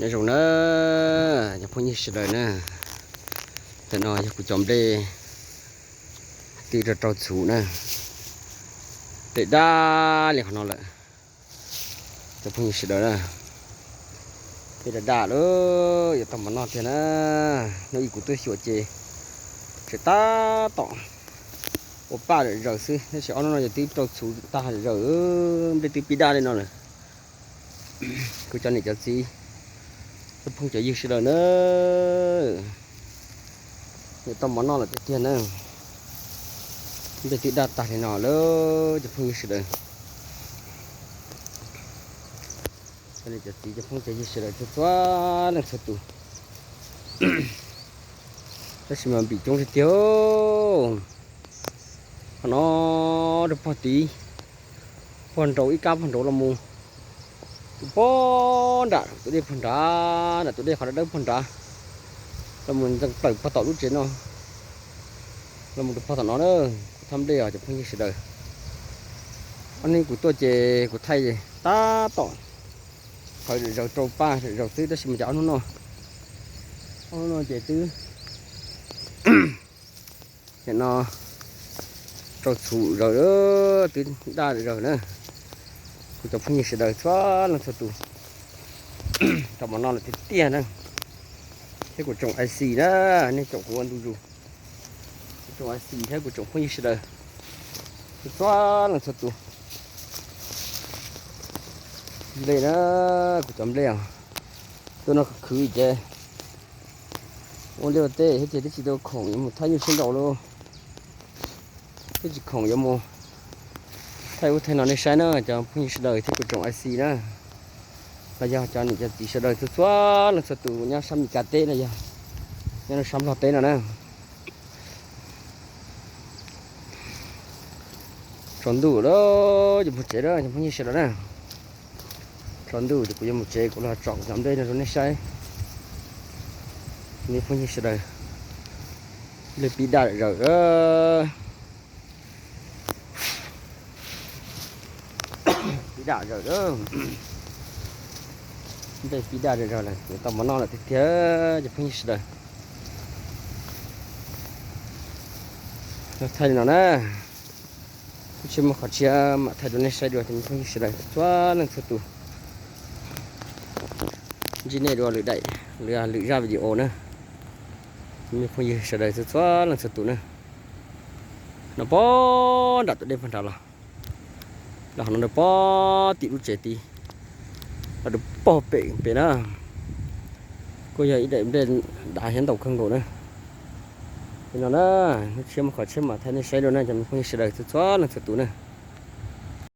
Nyob zoo na, cov phooj ywg sawv daws na, ntawm no yog kuv cov nplej twb rau rau txhuv na, nplej daj li qhov no lawm. Cov phooj ywg sawv daws na, nplej daj daj lawm, yuav tau mov noj tiag na. Hnub ib kuv tuaj xyuas ces tseem tab tom ua paj zom zaws xwb, tab sis ob hnub no ces twb rau txhuv tag zom zaws, nplej twb pib daj li no lawm. Kuv cov niam cov txiv, cov phooj cov ywg sawv daws na, yuav tau mov noj lawm tiag tiag na. Nplej twb daj tag li no lawm cov phooj ywg sawv daws. Cov niam cov txiv cov phooj cov ywg sawv daws txhua txhua leej txhua tus, tab sis mas npim coob tiag tiag. Qhov no rau pog tid, pog nraud ib kab pog nraud los mus, tus pog nram tus dej pog nrad, nram tus dej qhov dawb dawb pog nrad, los mus ntxeev plaws pog tom lub tsev no, los mus rau pog tom no na. Kuv thaj nplej os cov phooj ywg sawv daws, ob hnub kuv tuaj ces kuv thaij tab tom phawv zom zaws rau paj zom zaws xwb, tab sis mas cas ob hnub no, ob hnub no ces twb, nim no rau txhuv zaws, twb daj zaws na. Kuv cov phooj ywg sawv daws txhua leej txhua tus, tau mov noj lawm tiag tiag na. Thiab kuv tsoom I C na, nej tsoom kuv ua ntu zus, kuv tsoom I C thiab kuv tsoom phooj ywg sawv daws txhua leej txhua tus, nplej na, kuv cov nplej os, tuaj noj khwv khwv ces ua liaj ua teb thiab ces twb tsis tau khoom yuav mus thaij nyuj sib nraus los, twb tsis khoom yuav mus thaij ub thaij no nej saib na, cov phooj ywg sawv daws thiab kuv tsoom I C na, los yog cov niam cov txiv sawv daws txhua txhua leej txhua tus nyob sab Meskas teb no yog nyob sab Nplog teb no na. Tsaus ntuj lawm, yuav mus tsev lawm cov phooj ywg sawv daws na. Tsaus ntuj ces kuv yuav mus tsev, kuv los tsom kuv cov nplej no rau nej saib. Nej phooj ywg sawv daws, nplej pib daj zawm, pib daj zawm, nplej pib daj zawm lawm, yuav tau mov noj lawm tiag tiag cov phooj ywg sawv daws. Thaij li no na, ib tsam muaj qhov tshiab mam thaij rau nej saib dua cov phooj ywg sawv daws txhua leej txhua tus. Ntsib nej dua lwm daim, lwm zaj video na, cov phooj ywg sawv daws txhua leej txhua tus na. No pog nram tus dej pog nrad los, los qhov no rau pog tim lub tsev tid, los rau pog pem pem na. Kuj yog ib daim nplej dav thiab ntau kawg nkaus na. Li no na, hnub tshiab muaj qhov tshiab mam thaij nej saib dua na cov phooj ywg sawv daws txhua leej txhua tus na.